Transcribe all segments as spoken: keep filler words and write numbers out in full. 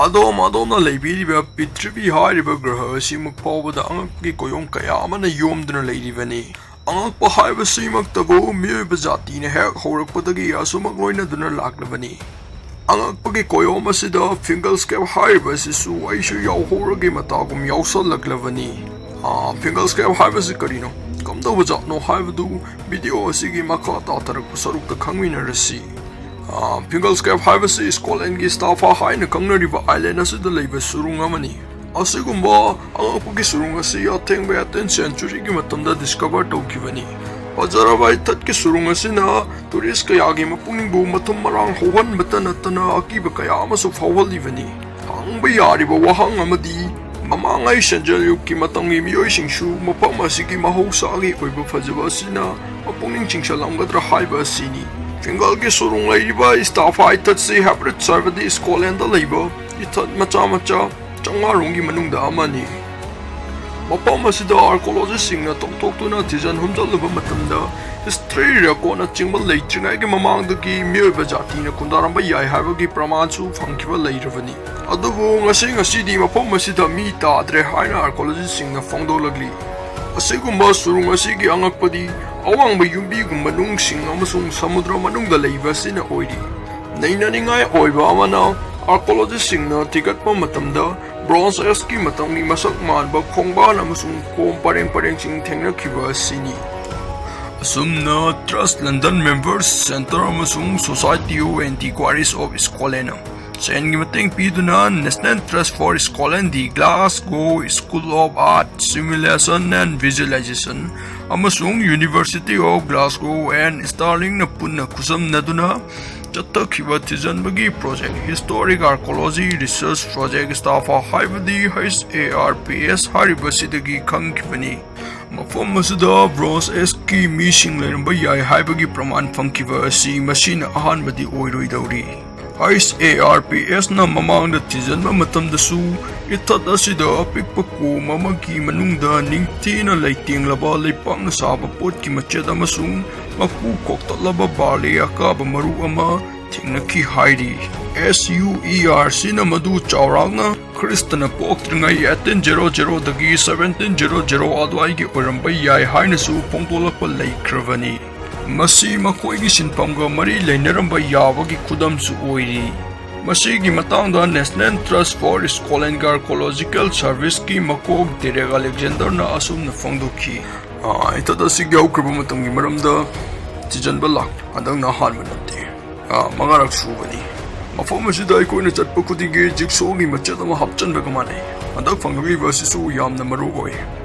ꯑꯗꯣꯝ ꯑꯗꯣꯝꯅ ꯂꯩꯕꯤꯔꯤꯕ ꯄ꯭ꯔꯤꯊꯤꯕꯤ ꯍꯥꯏꯔꯤꯕ ꯒ꯭ꯔꯍ ꯑꯁꯤꯃꯛ ꯐꯥꯎꯕꯗ ꯑꯉꯛꯄꯒꯤ ꯀꯣꯌꯣꯝ ꯀꯌꯥ ꯑꯃꯅ ꯌꯣꯝꯗꯨꯅ ꯂꯩꯔꯤꯕꯅꯤ꯫ ꯑꯉꯛꯄ ꯍꯥꯏꯕꯁꯤꯃꯛꯇꯕꯨ ꯃꯤꯑꯣꯏꯕ ꯖꯥꯇꯤꯅ ꯍꯦꯛ ꯍꯧꯔꯛꯄꯗꯒꯤ ꯑꯁꯨꯃꯛ ꯂꯣꯏꯅꯗꯨꯅ ꯂꯥꯛꯂꯕꯅꯤ꯫ ꯑꯉꯛꯄꯒꯤ ꯀꯣꯌꯣꯝ ꯑꯁꯤꯗ ꯐꯤꯡꯒꯜꯁꯀꯦꯞ ꯍꯥꯏꯔꯤꯕ ꯑꯁꯤꯁꯨ ꯑꯩꯁꯨ ꯌꯥꯎꯍꯧꯔꯒꯦ ꯃꯇꯥꯒꯨꯝ ꯌꯥꯎꯁꯜꯂꯛꯂꯕꯅꯤ꯫ ꯑꯥ, ꯐꯤꯡꯒꯜꯁꯀꯦꯞ ꯍꯥꯏꯕꯁꯤ ꯀꯔꯤꯅꯣ, ꯀꯝꯗꯧꯕ ꯖꯥꯠꯅꯣ ꯍꯥꯏꯕꯗꯨ ꯚꯤꯗꯤꯑꯣ ꯑꯁꯤꯒꯤ ꯃꯈꯥ ꯇꯥꯊꯔꯛꯄ ꯁꯔꯨꯛꯇ ꯈꯪꯃꯤꯟꯅꯔꯁꯤ꯫ ꯑꯥ, ꯐꯤꯡꯒꯜꯁꯀꯦꯞ ꯍꯥꯏꯕꯁꯤ ꯁ꯭ꯀꯣꯠꯂꯦꯟꯒꯤ ꯁ꯭ꯇꯥꯐꯥ ꯍꯥꯏꯅ ꯈꯪꯅꯔꯤꯕ ꯑꯥꯏꯂꯦꯟ ꯑꯁꯤꯗ ꯂꯩꯕ ꯁꯨꯔꯨꯡ ꯑꯃꯅꯤ꯫ ꯑꯁꯤꯒꯨꯝꯕ ꯑꯉꯛꯄꯒꯤ ꯁꯨꯔꯨꯡ ꯑꯁꯤ ꯑꯊꯦꯡꯕ ꯑꯩꯠꯇꯤꯟ ꯁꯦꯟꯆꯨꯔꯤꯒꯤ ꯃꯇꯝꯗ ꯗꯤꯁꯀꯚꯔ ꯇꯧꯈꯤꯕꯅꯤ꯫ ꯐꯖꯔꯕ ꯏꯊꯠꯀꯤ ꯁꯨꯔꯨꯡ ꯑꯁꯤꯅ ꯇꯨꯔꯤꯁ ꯀꯌꯥꯒꯤ ꯃꯄꯨꯛꯅꯤꯡꯕꯨ ꯃꯊꯨꯝ ꯃꯔꯥꯡ ꯍꯧꯍꯟꯕꯇ ꯅꯠꯇꯅ ꯑꯀꯤꯕ ꯀꯌꯥ ꯑꯃꯁꯨ ꯐꯥꯎꯍꯜꯂꯤꯕꯅꯤ꯫ ꯍꯪꯕ ꯌꯥꯔꯤꯕ ꯋꯥꯍꯪ ꯑꯃꯗꯤ, ꯃꯃꯥꯡꯉꯩ ꯁꯦꯟꯖꯦꯜ ꯌꯨꯒꯀꯤ ꯃꯇꯝꯒꯤ ꯃꯤꯑꯣꯏꯁꯤꯡꯁꯨ ꯃꯐꯝ ꯑꯁꯤꯒꯤ ꯃꯍꯧꯁꯥꯒꯤ ꯑꯣꯏꯕ ꯐꯖꯕ ꯑꯁꯤꯅ ꯃꯄꯨꯛꯅꯤꯡ ꯆꯤꯡꯁꯤꯜꯂꯝꯒꯗ꯭ꯔꯥ ꯍꯥꯏꯕ ꯑꯁꯤꯅꯤ꯫ ꯐꯤꯡꯒꯜꯒꯤ ꯁꯨꯔꯨꯡ ꯂꯩꯔꯤꯕ ꯏꯁꯇꯥꯐꯥ ꯏꯊꯠꯁꯤ ꯍꯦꯕ꯭ꯔꯤꯠꯁ ꯍꯥꯏꯕꯗꯤ ꯁ꯭ꯀꯣꯠꯂꯦꯟꯗ ꯂꯩꯕ ꯏꯊꯠ ꯃꯆꯥ ꯃꯆꯥ ꯆꯥꯝꯃꯉꯥ ꯔꯣꯝꯒꯤ ꯃꯅꯨꯡꯗ ꯑꯃꯅꯤ꯫ ꯃꯐꯝ ꯑꯁꯤꯗ ꯑꯥꯔꯀꯣꯂꯣꯖꯤꯁꯁꯤꯡꯅ ꯇꯧꯊꯣꯛꯇꯨꯅ ꯊꯤꯖꯤꯟ ꯍꯨꯝꯖꯤꯜꯂꯨꯕ ꯃꯇꯝꯗ, ꯍꯤꯁꯇ꯭ꯔꯤ ꯔꯦꯀꯣꯔꯠꯅꯆꯤꯡꯕ ꯂꯩꯇ꯭ꯔꯤꯉꯩꯒꯤ ꯃꯃꯥꯡꯗꯒꯤ ꯃꯤꯑꯣꯏꯕ ꯖꯥꯇꯤꯅ ꯈꯨꯟꯗꯥꯔꯝꯕ ꯌꯥꯏ ꯍꯥꯏꯕꯒꯤ ꯄ꯭ꯔꯃꯥꯟꯁꯨ ꯐꯪꯈꯤꯕ ꯂꯩꯔꯕꯅꯤ꯫ ꯑꯗꯨꯕꯨ ꯉꯁꯤ ꯉꯁꯤꯗꯤ ꯃꯐꯝ ꯑꯁꯤꯗ ꯃꯤ ꯇꯥꯗ꯭ꯔꯦ ꯍꯥꯏꯅ ꯑꯥꯔꯀꯣꯂꯣꯖꯤꯁꯁꯤꯡꯅ ꯐꯣꯡꯗꯣꯛꯂꯛꯂꯤ꯫ ꯑꯁꯤꯒꯨꯝꯕ ꯁꯨꯔꯨꯡ ꯑꯁꯤꯒꯤ ꯑꯉꯛꯄꯗꯤ ꯑꯋꯥꯡꯕ ꯌꯨꯝꯕꯤꯒꯨꯝꯕ ꯅꯨꯡꯁꯤꯡ ꯑꯃꯁꯨꯡ ꯁꯃꯨꯗ꯭ꯔ ꯃꯅꯨꯡꯗ ꯂꯩꯕ ꯑꯁꯤꯅ ꯑꯣꯏꯔꯤ꯫ ꯅꯩꯅꯅꯤꯡꯉꯥꯏ ꯑꯣꯏꯕ ꯑꯃꯅ, ꯑꯥꯔꯀꯣꯂꯣꯖꯤꯁꯁꯤꯡꯅ ꯊꯤꯒꯠꯄ ꯃꯇꯝꯗ ꯕ꯭ꯔꯣꯟꯖ ꯑꯦꯖꯀꯤ ꯃꯇꯝꯒꯤ ꯃꯁꯛ ꯃꯥꯟꯕ ꯈꯣꯡꯕꯥꯟ ꯑꯃꯁꯨꯡ ꯈꯣꯝ ꯄꯔꯦꯡ ꯄꯔꯦꯡꯁꯤꯡ ꯊꯦꯡꯅꯈꯤꯕ ꯑꯁꯤꯅꯤ꯫ ꯑꯁꯨꯝꯅ ꯇ꯭ꯔꯁ ꯂꯟꯗꯟ ꯃꯦꯝꯕꯔꯁ ꯁꯦꯟꯇꯔ ꯑꯃꯁꯨꯡ Society of Antiquaries of Scotland ꯁꯦꯟꯒꯤ ꯃꯇꯦꯡ ꯄꯤꯗꯨꯅ National Trust for Scotland, the Glasgow School of Art, Simulation and Visualization, ꯑꯃꯁꯨꯡ University of Glasgow and Stirlingꯅ ꯄꯨꯟꯅ ꯈꯨꯠꯁꯝꯅꯗꯨꯅ ꯆꯠꯊꯈꯤꯕ ꯊꯤꯖꯤꯟꯕꯒꯤ project Historic Archaeology Research Project ꯁ꯭ꯇꯥꯐꯥ ꯍꯥꯏꯕꯗꯤ H A R P S ꯍꯥꯏꯔꯤꯕꯁꯤꯗꯒꯤ ꯈꯪꯈꯤꯕꯅꯤ꯫ ꯃꯐꯝ ꯑꯁꯤꯗ ꯕ꯭ꯔꯣꯟꯖ ꯑꯦꯖꯀꯤ ꯃꯤꯁꯤꯡ ꯂꯩꯔꯝꯕ ꯌꯥꯏ ꯍꯥꯏꯕꯒꯤ ꯄ꯭ꯔꯃꯥꯟ ꯐꯪꯈꯤꯕ ꯑꯁꯤ ꯃꯁꯤꯅ ꯑꯍꯥꯟꯕꯗꯤ ꯑꯣꯏꯔꯣꯏꯗꯧꯔꯤ꯫ H A R P Sꯅ ꯃꯃꯥꯡꯗ ꯊꯤꯖꯤꯟꯕ ꯃꯇꯝꯗꯁꯨ ꯏꯊꯠ ꯑꯁꯤꯗ ꯑꯄꯤꯛꯄ ꯀꯣꯝ ꯑꯃꯒꯤ ꯃꯅꯨꯡꯗ ꯅꯤꯡꯊꯤꯅ ꯂꯩꯇꯦꯡꯂꯕ ꯂꯩꯄꯥꯛꯅ ꯁꯥꯕ ꯄꯣꯠꯀꯤ ꯃꯆꯦꯠ ꯑꯃꯁꯨꯡ ꯃꯀꯨ ꯀꯣꯛꯇꯠꯂꯕ ꯕꯥꯔꯂꯤ ꯑꯀꯥꯕ ꯃꯔꯨ ꯑꯃ, ꯊꯦꯡꯅꯈꯤ ꯍꯥꯏꯔꯤ꯫ ꯑꯦꯁ ꯌꯨ ꯏ ꯑꯥꯔ ꯁꯤꯅ ꯃꯗꯨ ꯆꯥꯎꯔꯥꯛꯅ ꯈ꯭ꯔꯤꯁꯇꯅ ꯄꯣꯛꯇ꯭ꯔꯤꯉꯩ eighteen zero zero ꯗꯒꯤ seventeen zero zero ꯑꯗꯨꯋꯥꯏꯒꯤ ꯑꯣꯏꯔꯝꯕ ꯌꯥꯏ ꯍꯥꯏꯅꯁꯨ ꯐꯣꯡꯗꯣꯛꯂꯛꯄ ꯂꯩꯈ꯭ꯔꯕꯅꯤ꯫ ꯃꯁꯤ ꯃꯈꯣꯏꯒꯤ ꯁꯤꯟꯐꯝꯒ ꯃꯔꯤ ꯂꯩꯅꯔꯝꯕ ꯌꯥꯕꯒꯤ ꯈꯨꯗꯝꯁꯨ ꯑꯣꯏꯔꯤ꯫ ꯃꯁꯤꯒꯤ ꯃꯇꯥꯡꯗ National Trust for Scotland ꯒ Archaeological Service ꯀꯤ ꯃꯀꯣꯛ ꯗꯦꯔꯦꯛ ꯑꯂꯦꯛꯖꯦꯟꯗꯔꯅ ꯑꯁꯨꯝꯅ ꯐꯣꯡꯗꯣꯛꯈꯤ꯫ ꯑꯥ, ꯏꯊꯠ ꯑꯁꯤꯒꯤ ꯍꯧꯈ꯭ꯔꯕ ꯃꯇꯝꯒꯤ ꯃꯔꯝꯗ ꯊꯤꯖꯤꯟꯕ ꯂꯥꯛ ꯍꯟꯗꯛꯅ ꯑꯍꯥꯟꯕ ꯅꯠꯇꯦ꯫ ꯑꯥ, ꯃꯉꯥꯔꯛ ꯁꯨꯕꯅꯤ꯫ ꯃꯐꯝ ꯑꯁꯤꯗ ꯑꯩꯈꯣꯏꯅ ꯆꯠꯄ ꯈꯨꯗꯤꯡꯒꯤ ꯖꯤꯛꯁꯣꯒꯤ ꯃꯆꯦꯠ ꯑꯃ ꯍꯥꯞꯆꯤꯟꯕꯒ ꯃꯥꯟꯅꯩ꯫ ꯍꯟꯗꯛ ꯐꯪꯂꯛꯂꯤꯕ ꯑꯁꯤꯁꯨ ꯌꯥꯝꯅ ꯃꯔꯨ ꯑꯣꯏ꯫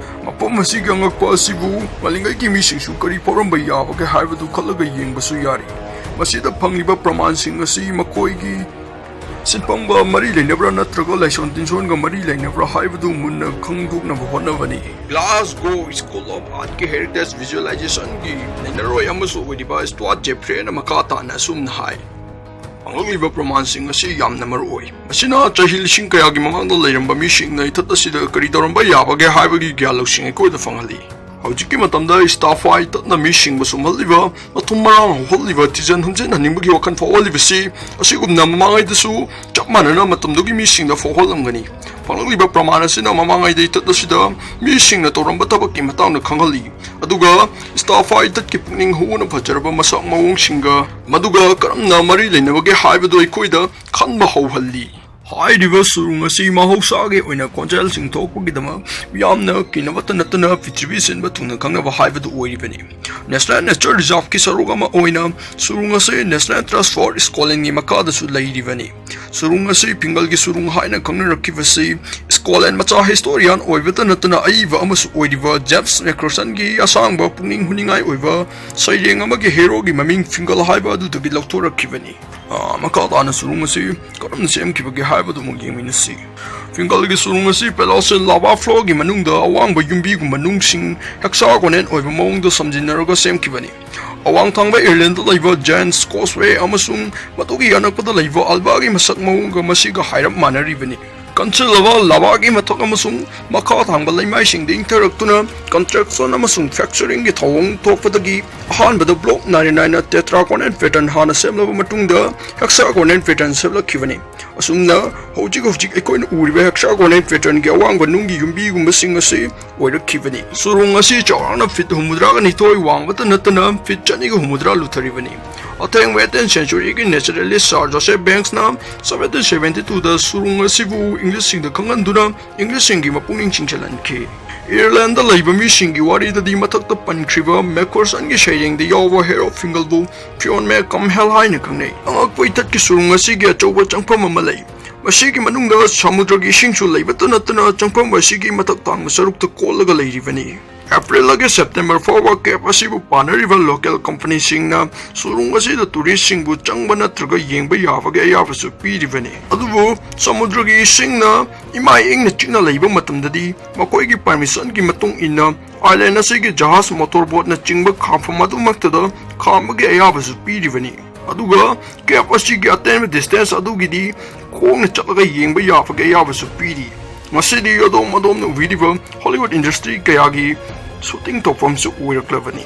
ꯃꯐꯝ ꯑꯁꯤꯒꯤ ꯑꯉꯛꯄ ꯑꯁꯤꯕꯨ ꯉꯜꯂꯤꯉꯩꯒꯤ ꯃꯤꯁꯤꯡꯁꯨ ꯀꯔꯤ ꯐꯥꯎꯔꯝꯕ ꯌꯥꯕꯒꯦ ꯍꯥꯏꯕꯗꯨ ꯈꯜꯂꯒ ꯌꯦꯡꯕꯁꯨ ꯌꯥꯔꯤ꯫ ꯃꯁꯤꯗ ꯐꯪꯂꯤꯕ ꯄ꯭ꯔꯃꯥꯟꯁꯤꯡ ꯑꯁꯤ ꯃꯈꯣꯏꯒꯤ ꯁꯤꯟꯐꯝꯒ ꯃꯔꯤ ꯂꯩꯅꯕ꯭ꯔꯥ ꯅꯠꯇ꯭ꯔꯒ ꯂꯥꯏꯁꯣꯟ ꯇꯤꯟꯁꯣꯟꯒ ꯃꯔꯤ ꯂꯩꯅꯕ꯭ꯔꯥ ꯍꯥꯏꯕꯗꯨ ꯃꯨꯟꯅ ꯈꯪꯗꯣꯛꯅꯕ ꯍꯣꯠꯅꯕꯅꯤ꯫ Glasgow School of Art ꯀꯤ Heritage Visualization ꯒꯤ ꯅꯩꯅꯔꯣꯏ ꯑꯃꯁꯨ ꯑꯣꯏꯔꯤꯕ ꯁ꯭ꯇꯨꯋꯥꯔꯠ ꯖꯦꯐ꯭ꯔꯦꯅ ꯃꯈꯥ ꯇꯥꯅ ꯑꯁꯨꯝꯅ ꯍꯥꯏ: ꯐꯪꯂꯛꯂꯤꯕ ꯄ꯭ꯔꯃꯥꯟꯁꯤꯡ ꯑꯁꯤ ꯌꯥꯝꯅ ꯃꯔꯨ ꯑꯣꯏ꯫ ꯃꯁꯤꯅ ꯆꯍꯤ ꯂꯤꯁꯤꯡ ꯀꯌꯥꯒꯤ ꯃꯃꯥꯡꯗ ꯂꯩꯔꯝꯕ ꯃꯤꯁꯤꯡꯅ ꯏꯊꯠ ꯑꯁꯤꯗ ꯀꯔꯤ ꯇꯧꯔꯝꯕ ꯌꯥꯕꯒꯦ ꯍꯥꯏꯕꯒꯤ ꯒ꯭ꯌꯥꯟ ꯂꯧꯁꯤꯡ ꯑꯩꯈꯣꯏꯗ ꯐꯪꯍꯜꯂꯤ꯫ ꯍꯧꯖꯤꯛꯀꯤ ꯃꯇꯝꯗ ꯁ꯭ꯇꯥꯐꯥꯏ ꯇꯠꯅ ꯃꯤꯁꯤꯡꯕ ꯁꯨꯝꯍꯜꯂꯤꯕ, ꯃꯊꯨꯝ ꯃꯔꯥꯡ ꯍꯧꯍꯜꯂꯤꯕ, ꯊꯤꯖꯟ ꯍꯨꯝꯖꯤꯟꯍꯟꯅꯤꯡꯕꯒꯤ ꯋꯥꯈꯜ ꯐꯥꯎꯍꯜꯂꯤꯕꯁꯤ ꯑꯁꯤꯒꯨꯝꯅ ꯃꯃꯥꯡꯉꯩꯗꯁꯨ ꯆꯞ ꯃꯥꯟꯅꯅ ꯃꯇꯝꯗꯨꯒꯤ ꯃꯤꯁꯤꯡꯗ ꯐꯥꯎꯍꯜꯂꯝꯒꯅꯤ꯫ ꯐꯪꯂꯛꯂꯤꯕ ꯄ꯭ꯔꯃꯥꯟ ꯑꯁꯤꯅ ꯃꯃꯥꯡꯉꯩꯗ ꯏꯊꯠ ꯑꯁꯤꯗ ꯃꯤꯁꯤꯡꯅ ꯇꯧꯔꯝꯕ ꯊꯕꯛꯀꯤ ꯃꯇꯥꯡꯗ ꯈꯪꯍꯜꯂꯤ, ꯑꯗꯨꯒ ꯁ꯭ꯇꯥꯐꯥꯏ ꯏꯊꯠꯀꯤ ꯄꯨꯛꯅꯤꯡ ꯍꯧꯅ ꯐꯖꯔꯕ ꯃꯁꯛ ꯃꯑꯣꯡꯁꯤꯡꯒ, ꯃꯗꯨꯒ ꯀꯔꯝꯅ ꯃꯔꯤ ꯂꯩꯅꯕꯒꯦ ꯍꯥꯏꯕꯗꯨ ꯑꯩꯈꯣꯏꯗ ꯈꯟꯕ ꯍꯧꯍꯜꯂꯤ꯫ ꯍꯥꯏꯔꯤꯕ ꯁꯨꯔꯨꯡ ꯑꯁꯤ ꯃꯍꯧꯁꯥꯒꯤ ꯑꯣꯏꯅ ꯈꯣꯟꯖꯦꯜꯁꯤꯡ ꯊꯣꯛꯄꯒꯤꯗꯃꯛ ꯃꯤꯌꯥꯝꯅ ꯀꯤꯅꯕꯇ ꯅꯠꯇꯅ ꯄ꯭ꯔꯤꯊꯤꯕꯤ ꯁꯤꯟꯕ ꯊꯨꯡꯅ ꯈꯪꯅꯕ ꯍꯥꯏꯕꯗꯨ ꯑꯣꯏꯔꯤꯕꯅꯤ꯫ National Nature Reserve ꯀꯤ ꯁꯔꯨꯛ ꯑꯃ ꯑꯣꯏꯅ ꯁꯨꯔꯨꯡ ꯑꯁꯤ National Trust for Scotland ꯒꯤ ꯃꯈꯥꯗꯁꯨ ꯂꯩꯔꯤꯕꯅꯤ꯫ ꯁꯨꯔꯨꯡ ꯑꯁꯤ ꯐꯤꯡꯒꯜꯒꯤ ꯁꯨꯔꯨꯡ ꯍꯥꯏꯅ ꯈꯪꯅꯔꯛꯈꯤꯕꯁꯤ ꯁ꯭ꯀꯣꯠꯂꯦꯟ ꯃꯆꯥ ꯍꯤꯁꯇꯣꯔꯤꯌꯥꯟ ꯑꯣꯏꯕꯇ ꯅꯠꯇꯅ ꯑꯏꯕ ꯑꯃꯁꯨ ꯑꯣꯏꯔꯤꯕ ꯖꯦꯝꯁ ꯅꯦꯀꯔꯁꯟꯒꯤ ꯑꯁꯥꯡꯕ ꯄꯨꯛꯅꯤꯡ ꯍꯨꯅꯤꯡꯉꯥꯏ ꯑꯣꯏꯕ ꯁꯩꯔꯦꯡ ꯑꯃꯒꯤ ꯍꯦꯔꯣꯒꯤ ꯃꯃꯤꯡ ꯐꯤꯡꯒꯜ ꯍꯥꯏꯕ ꯑꯗꯨꯗꯒꯤ ꯂꯧꯊꯣꯔꯛꯈꯤꯕꯅꯤ꯫ ꯑꯥ, ꯃꯈꯥ ꯇꯥꯅ ꯁꯨꯔꯨꯡ ꯑꯁꯤ ꯀꯔꯝꯅ ꯁꯦꯝꯈꯤꯕꯒꯦ ꯍꯥꯏꯕꯗꯨ ꯑꯃꯨꯛ ꯌꯦꯡꯃꯤꯟꯅꯁꯤ꯫ ꯐꯤꯡꯒꯜꯒꯤ ꯁꯨꯔꯨꯡ ꯑꯁꯤ Paleocene lava flow ꯒꯤ ꯃꯅꯨꯡꯗ ꯑꯋꯥꯡꯕ ꯌꯨꯝꯕꯤꯒꯨꯝꯕ ꯅꯨꯡꯁꯤꯡ hexagonal ꯑꯣꯏꯕ ꯃꯑꯣꯡꯗ ꯁꯝꯖꯤꯟꯅꯔꯒ ꯁꯦꯝꯈꯤꯕꯅꯤ꯫ ꯑꯋꯥꯡ ꯊꯪꯕ Ireland ꯗ ꯂꯩꯕ Giant's Causeway ꯑꯃꯁꯨꯡ ꯃꯗꯨꯒꯤ ꯑꯅꯛꯄꯗ ꯂꯩꯕ Alba ꯒꯤ ꯃꯁꯛ ꯃꯑꯣꯡꯒ ꯃꯁꯤꯒ ꯍꯥꯏꯔꯞ ꯃꯥꯟꯅꯔꯤꯕꯅꯤ꯫ ꯀꯟꯁꯤꯜꯂꯕ ꯂꯥꯚꯥꯒꯤ ꯃꯊꯛ ꯑꯃꯁꯨꯡ ꯃꯈꯥ ꯊꯪꯕ ꯂꯩꯃꯥꯏꯁꯤꯡꯗ ꯏꯪꯊꯔꯛꯇꯨꯅ construction ꯑꯃꯁꯨꯡ facturing ꯒꯤ ꯊꯧꯑꯣꯡ ꯊꯣꯛꯄꯗꯒꯤ ꯑꯍꯥꯟꯕꯗ block ninety nine ꯅ tetragonal pattern ꯍꯥꯟꯅ ꯁꯦꯝꯂꯕ ꯃꯇꯨꯡꯗ hexagonal pattern ꯁꯦꯝꯂꯛꯈꯤꯕꯅꯤ꯫ ꯑꯁꯨꯝꯅ ꯍꯧꯖꯤꯛ ꯍꯧꯖꯤꯛ ꯑꯩꯈꯣꯏꯅ ꯎꯔꯤꯕ hexagonal pattern ꯒꯤ ꯑꯋꯥꯡꯕ ꯅꯨꯡꯒꯤ ꯌꯨꯝꯕꯤꯒꯨꯝꯕꯁꯤꯡ ꯑꯁꯤ ꯑꯣꯏꯔꯛꯈꯤꯕꯅꯤ꯫ ꯁꯨꯔꯨꯡ ꯑꯁꯤ ꯆꯥꯎꯔꯥꯛꯅ feet ꯍꯨꯝꯐꯨꯇꯔꯥꯒ ꯅꯤꯊꯣꯏ ꯋꯥꯡꯕꯇ ꯅꯠꯇꯅ feet ꯆꯅꯤꯒ ꯍꯨꯝꯐꯨꯇꯔꯥ ꯂꯨꯊꯔꯤꯕꯅꯤ꯫ ꯑꯊꯦꯡꯕ eighteenth century ꯒꯤ naturalist Sir Joseph Banks ꯅ seventeen seventy two ꯗ ꯁꯨꯔꯨꯡ ꯑꯁꯤꯕꯨ English ꯁꯤꯡꯗ ꯈꯪꯍꯟꯗꯨꯅ English ꯁꯤꯡꯒꯤ ꯃꯄꯨꯛꯅꯤꯡ ꯆꯤꯡꯁꯤꯜꯍꯟꯈꯤ꯫ Ireland ꯗ ꯂꯩꯕ ꯃꯤꯁꯤꯡꯒꯤ ꯋꯥꯔꯤꯗꯗꯤ ꯃꯊꯛꯇ ꯄꯟꯈ꯭ꯔꯤꯕ Macpherson ꯒꯤ ꯁꯩꯔꯦꯡꯗ ꯌꯥꯎꯕ Hero Fingal ꯕꯨ Fionn Mac Cumhaill ꯍꯥꯏꯅ ꯈꯪꯅꯩ꯫ ꯑꯉꯛꯄ ꯏꯊꯠꯀꯤ ꯁꯨꯔꯨꯡ ꯑꯁꯤꯒꯤ ꯑꯆꯧꯕ ꯆꯪꯐꯝ ꯑꯃ ꯂꯩ꯫ ꯃꯁꯤꯒꯤ ꯃꯅꯨꯡꯗ ꯁꯃꯨꯗ꯭ꯔꯒꯤ ꯏꯁꯤꯡꯁꯨ ꯂꯩꯕꯇ ꯅꯠꯇꯅ ꯆꯪꯐꯝ ꯑꯁꯤꯒꯤ ꯃꯊꯛ ꯊꯪꯕ ꯁꯔꯨꯛꯇ ꯀꯣꯠꯂꯒ ꯂꯩꯔꯤꯕꯅꯤ꯫ April ꯗꯒꯤ September ꯐꯥꯎꯕ cave ꯑꯁꯤꯕꯨ ꯄꯥꯟꯅꯔꯤꯕ local company ꯁꯤꯡꯅ ꯁꯨꯔꯨꯡ ꯑꯁꯤꯗ tourist ꯁꯤꯡꯕꯨ ꯆꯪꯕ ꯅꯠꯇ꯭ꯔꯒ ꯌꯦꯡꯕ ꯌꯥꯕꯒꯤ ꯑꯌꯥꯕꯁꯨ ꯄꯤꯔꯤꯕꯅꯤ꯫ ꯑꯗꯨꯕꯨ ꯁꯃꯨꯗ꯭ꯔꯒꯤ ꯏꯁꯤꯡꯅ ꯏꯃꯥꯏ ꯏꯪꯅ ꯆꯤꯛꯅ ꯂꯩꯕ ꯃꯇꯝꯗꯗꯤ ꯃꯈꯣꯏꯒꯤ permission ꯒꯤ ꯃꯇꯨꯡ ꯏꯟꯅ island ꯑꯁꯤꯒꯤ ꯖꯍꯥꯖ, motor boat ꯅꯆꯤꯡꯕ ꯈꯥꯝꯐꯝ ꯑꯗꯨꯃꯛꯇꯗ ꯈꯥꯝꯕꯒꯤ ꯑꯌꯥꯕꯁꯨ ꯄꯤꯔꯤꯕꯅꯤ꯫ ꯑꯗꯨꯒ cave ꯑꯁꯤꯒꯤ ꯑꯇꯦꯟꯕ distance ꯑꯗꯨꯒꯤꯗꯤ ꯈꯣꯡꯅ ꯆꯠꯂꯒ ꯌꯦꯡꯕ ꯌꯥꯕꯒꯤ ꯑꯌꯥꯕꯁꯨ ꯄꯤꯔꯤ꯫ ꯃꯁꯤꯗꯤ ꯑꯗꯣꯝ ꯑꯗꯣꯝꯅ ꯎꯕꯤꯔꯤꯕ Hollywood industry ꯀꯌꯥꯒꯤ shooting ꯇꯧꯐꯝꯁꯨ ꯑꯣꯏꯔꯛꯂꯕꯅꯤ꯫